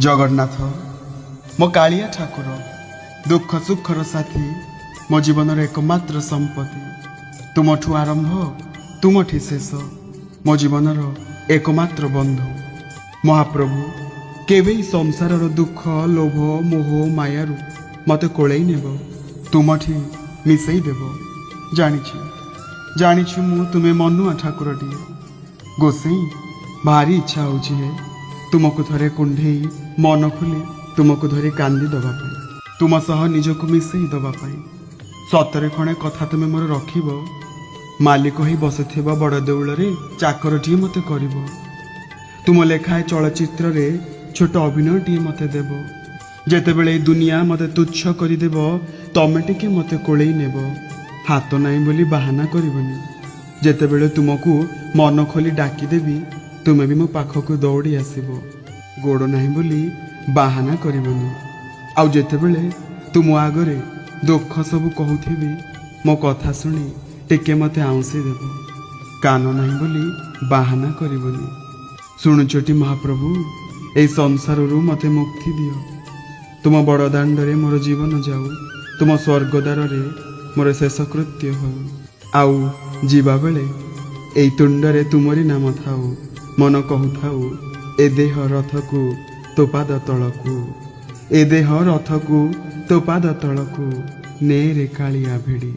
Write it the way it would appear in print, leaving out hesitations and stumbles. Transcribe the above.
ଜଗନ୍ନାଥ, ମୋ କାଳିଆ ଠାକୁର, ଦୁଃଖ ସୁଖର ସାଥୀ, ମୋ ଜୀବନର ଏକମାତ୍ର ସମ୍ପତ୍ତି। ତୁମଠୁ ଆରମ୍ଭ, ତୁମଠି ଶେଷ, ମୋ ଜୀବନର ଏକମାତ୍ର ବନ୍ଧୁ। ମହାପ୍ରଭୁ, କେବେ ଏଇ ସଂସାରର ଦୁଃଖ, ଲୋଭ, ମୋହ, ମାୟାରୁ ମୋତେ କୋଳେଇ ନେବ, ତୁମଠି ମିଶେଇ ଦେବ। ଜାଣିଛି, ଜାଣିଛି ମୁଁ, ତୁମେ ମନୁଆ ଠାକୁରଟିଏ। ଗୋସେଇଁ, ଭାରି ଇଚ୍ଛା ହେଉଛି ହେ ତୁମକୁ ଥରେ କୁଣ୍ଢେଇ, ମନ ଖୋଲି ତୁମକୁ ଧରି କାନ୍ଦି ଦେବା ପାଇଁ, ତୁମ ସହ ନିଜକୁ ମିଶେଇ ଦେବା ପାଇଁ। ସତରେ ଖଣେ କଥା ତୁମେ ମୋର ରଖିବ? ମାଲିକ ହେଇ ବସିଥିବା ବଡ଼ ଦେଉଳରେ ଚାକରଟିଏ ମୋତେ କରିବ? ତୁମ ଲେଖାଏ ଚଳଚ୍ଚିତ୍ରରେ ଛୋଟ ଅଭିନୟଟିଏ ମୋତେ ଦେବ? ଯେତେବେଳେ ଏଇ ଦୁନିଆ ମୋତେ ତୁଚ୍ଛ କରିଦେବ, ତମେ ଟିକେ ମୋତେ କୋଳେଇ ନେବ? ହାତ ନାହିଁ ବୋଲି ବାହାନା କରିବନି। ଯେତେବେଳେ ତୁମକୁ ମନ ଖୋଲି ଡାକିଦେବି, ତୁମେ ବି ମୋ ପାଖକୁ ଦୌଡ଼ି ଆସିବ। ଗୋଡ଼ ନାହିଁ ବୋଲି ବାହାନା କରିବନି। ଆଉ ଯେତେବେଳେ ତୁମ ଆଗରେ ଦୁଃଖ ସବୁ କହୁଥିବି, ମୋ କଥା ଶୁଣି ଟିକେ ମୋତେ ଆଉଁସି ଦେବ। କାନ ନାହିଁ ବୋଲି ବାହାନା କରିବନି। ଶୁଣୁଛଟି ମହାପ୍ରଭୁ? ଏଇ ସଂସାରରୁ ମୋତେ ମୁକ୍ତି ଦିଅ। ତୁମ ବଡ଼ ଦାଣ୍ଡରେ ମୋର ଜୀବନ ଯାଉ, ତୁମ ସ୍ୱର୍ଗଦ୍ୱାରରେ ମୋର ଶେଷକୃତ୍ୟ ହେଉ। ଆଉ ଯିବାବେଳେ ଏଇ ତୁଣ୍ଡରେ ତୁମରି ନାମ ଥାଉ, ମନ କହୁଥାଉ, ଏ ଦେହ ରଥକୁ ତୋ ପାଦ ତଳକୁ, ଏ ଦେହ ରଥକୁ ତୋ ପାଦ ତଳକୁ ନେ ରେ କାଳିଆ ଭିଡ଼ି।